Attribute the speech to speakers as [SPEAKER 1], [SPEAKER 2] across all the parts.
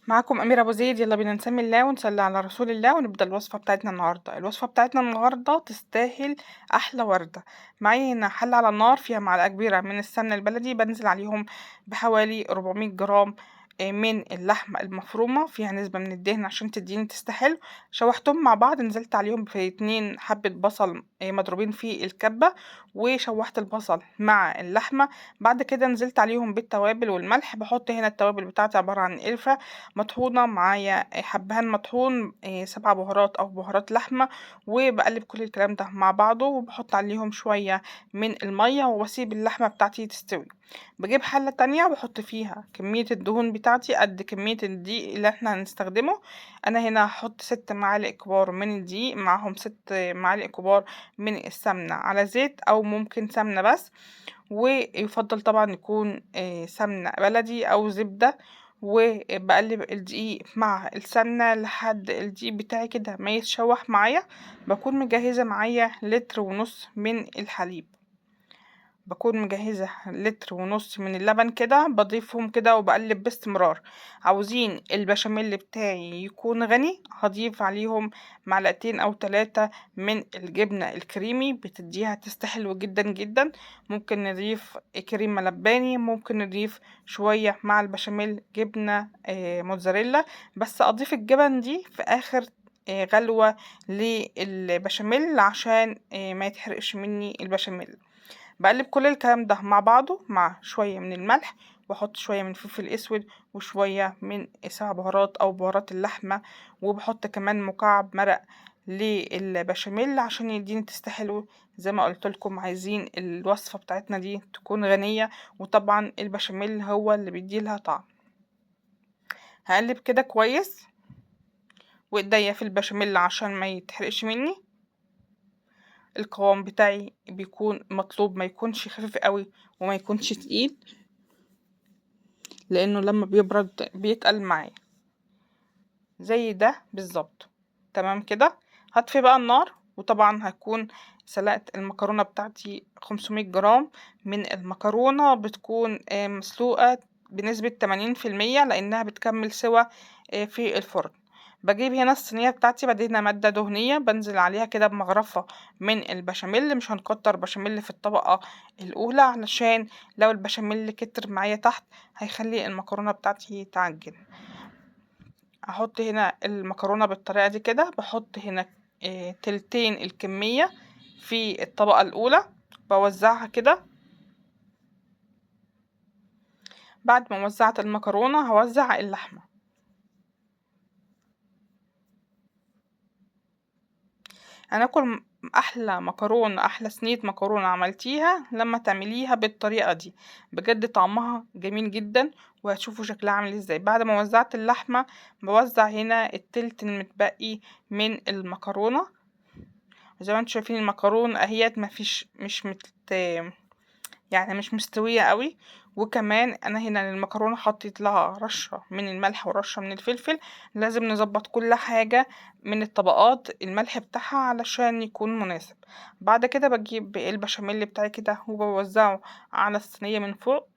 [SPEAKER 1] معاكم أميرة أبو زيد. يلا بينا نسمي الله ونصلي على رسول الله ونبدأ الوصفة بتاعتنا النهاردة. الوصفة بتاعتنا النهاردة تستاهل أحلى وردة. معايا هنا حلة على النار فيها معلقة كبيرة من السمنة البلدي، بنزل عليهم بحوالي 400 جرام من اللحمة المفرومة، فيها نسبة من الدهن عشان تديني taste حلو. شوحتهم مع بعض، نزلت عليهم في 2 حبة بصل مضروبين في الكبة، وشوحت البصل مع اللحمة. بعد كده نزلت عليهم بالتوابل والملح. بحط هنا التوابل بتاعتي عبارة عن قرفة مطحونة، معايا حبهان مطحون، 7 بهارات أو بهارات لحمة، وبقلب كل الكلام ده مع بعضه، وبحط عليهم شوية من المية وبسيب اللحمة بتاعتي تستوي. بجيب حلة تانية بحط فيها كمية الدهون بتاعتي قد كمية الدقيق اللي احنا هنستخدمه. انا هنا هحط 6 معالق كبار من الدقيق، معاهم 6 معالق كبار من السمنة على زيت، او ممكن سمنة بس، ويفضل طبعا يكون سمنة بلدي او زبدة. وبقلب الدقيق مع السمنة لحد الدقيق بتاعي كده ما يتشوح معايا. بكون مجهزة معايا لتر ونص من الحليب، بكون مجهزة لتر ونص من اللبن كده، بضيفهم كده وبقلب باستمرار. عاوزين البشاميل بتاعي يكون غني، هضيف عليهم معلقتين او 3 من الجبنة الكريمي، بتديها taste حلو جدا جدا. ممكن نضيف كريمة لباني، ممكن نضيف شوية مع البشاميل جبنة موتزاريلا، بس اضيف الجبن دي في اخر غلوة للبشاميل عشان ما يتحرقش مني البشاميل. بقلب كل الكلام ده مع بعضه مع شوية من الملح، واحط شوية من فلفل اسود وشوية من 7 بهارات او بهارات اللحمة، وبحط كمان مكعب مرق للبشاميل عشان يديني taste حلو. زي ما قلت لكم عايزين الوصفة بتاعتنا دي تكون غنية، وطبعا البشاميل هو اللي بيدي لها طعم. هقلب كده كويس وايديا في البشاميل عشان ما يتحرقش مني. القوام بتاعي بيكون مطلوب، ما يكونش خفيف قوي وما يكونش تقيل، لانه لما بيبرد بيتقل معايا زي ده بالظبط. تمام كده. هطفي بقى النار، وطبعا هكون سلقت المكرونة بتاعتي 500 جرام من المكرونة، بتكون مسلوقة بنسبة تمانين في المية لانها بتكمل سوا في الفرن. بجيب هنا الصينية بتاعتي، بدهنها مادة دهنية، بنزل عليها كده بمغرفة من البشاميل. مش هنكتر بشاميل في الطبقة الأولى علشان لو البشاميل كتر معايا تحت هيخلي المكرونة بتاعتي تعجن. هحط هنا المكرونة بالطريقة دي كده، بحط هنا تلتين الكمية في الطبقة الأولى، بوزعها كده. بعد ما وزعت المكرونة هوزع اللحمة. هناكل احلى مكرونه، احلى صينيه مكرونه عملتيها لما تعمليها بالطريقه دي، بجد طعمها جميل جدا، وهتشوفوا شكلها عامل ازاي. بعد ما وزعت اللحمه بوزع هنا التلت المتبقي من المكرونه. زي ما انتم شايفين المكرونه اهيت مفيش، مش مت، يعني مش مستويه قوي. وكمان انا هنا للمكرونه حطيت لها رشه من الملح ورشه من الفلفل. لازم نظبط كل حاجه من الطبقات الملح بتاعها علشان يكون مناسب. بعد كده بجيب البشاميل بتاعي كده وبوزعه على الصينيه من فوق.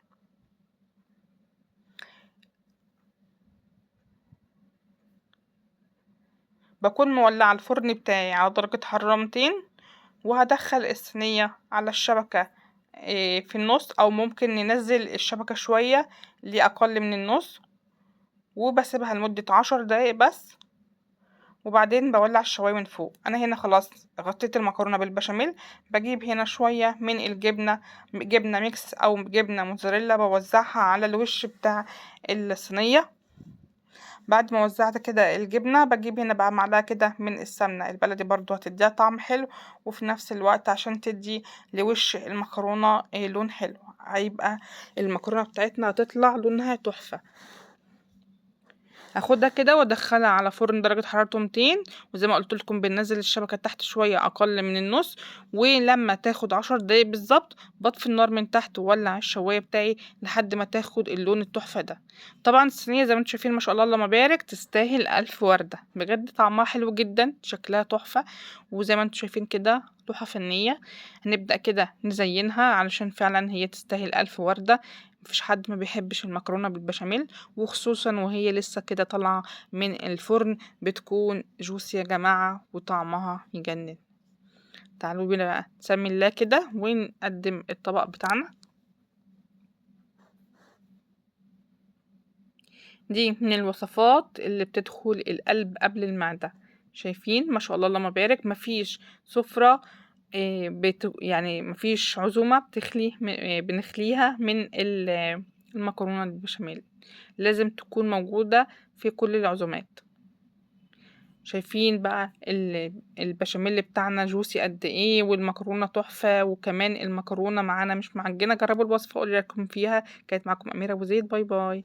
[SPEAKER 1] بكون مولعه الفرن بتاعي على درجه حراره 200، وهدخل الصينيه على الشبكه في النص، او ممكن ننزل الشبكة شوية لأقل من النص، وبسيبها لمدة 10 دقايق بس، وبعدين بولع الشواية من فوق. انا هنا خلاص غطيت المكرونة بالبشاميل. بجيب هنا شوية من الجبنة، جبنة ميكس او جبنة موتزاريلا، بوزعها على الوش بتاع الصينية. بعد ما وزعت كده الجبنة بجيب هنا بقى معلقة كده من السمنة البلدي، برضو هتديها طعم حلو، وفي نفس الوقت عشان تدي لوش المكرونة لون حلو، هيبقى المكرونة بتاعتنا هتطلع لونها تحفة. هاخدها كده وادخلها على فرن درجة حرارته 200، وزي ما قلت لكم بننزل الشبكة تحت شوية اقل من النص، ولما تاخد 10 دقايق بالظبط بطفي النار من تحت وولع الشواية بتاعي لحد ما تاخد اللون التحفة ده. طبعا الصينية زي ما انتم شايفين ما شاء الله اللهم بارك تستاهل 1000 وردة، بجد طعمها حلو جدا، شكلها تحفة، وزي ما انتم شايفين كده لوحة فنية. هنبدأ كده نزينها علشان فعلا هي تستاهل 1000 وردة. مفيش حد ما بيحبش المكرونة بالبشاميل، وخصوصا وهي لسه كده طالعة من الفرن، بتكون juicy يا جماعة وطعمها يجنن. تعالوا بينا بقى نسمي الله كده ونقدم الطبق بتاعنا. دي من الوصفات اللي بتدخل القلب قبل المعدة. شايفين ما شاء الله اللهم بارك، مفيش سفرة يعني مفيش عزومة بتخلي بنخليها من المكرونة البشاميل، لازم تكون موجودة في كل العزومات. شايفين بقى البشاميل بتاعنا جوسي قد ايه، والمكرونة تحفة، وكمان المكرونة معانا مش معجنة. جربوا الوصفة وقولوا رأيكم فيها. كانت معاكم أميرة أبو زيد، bye bye.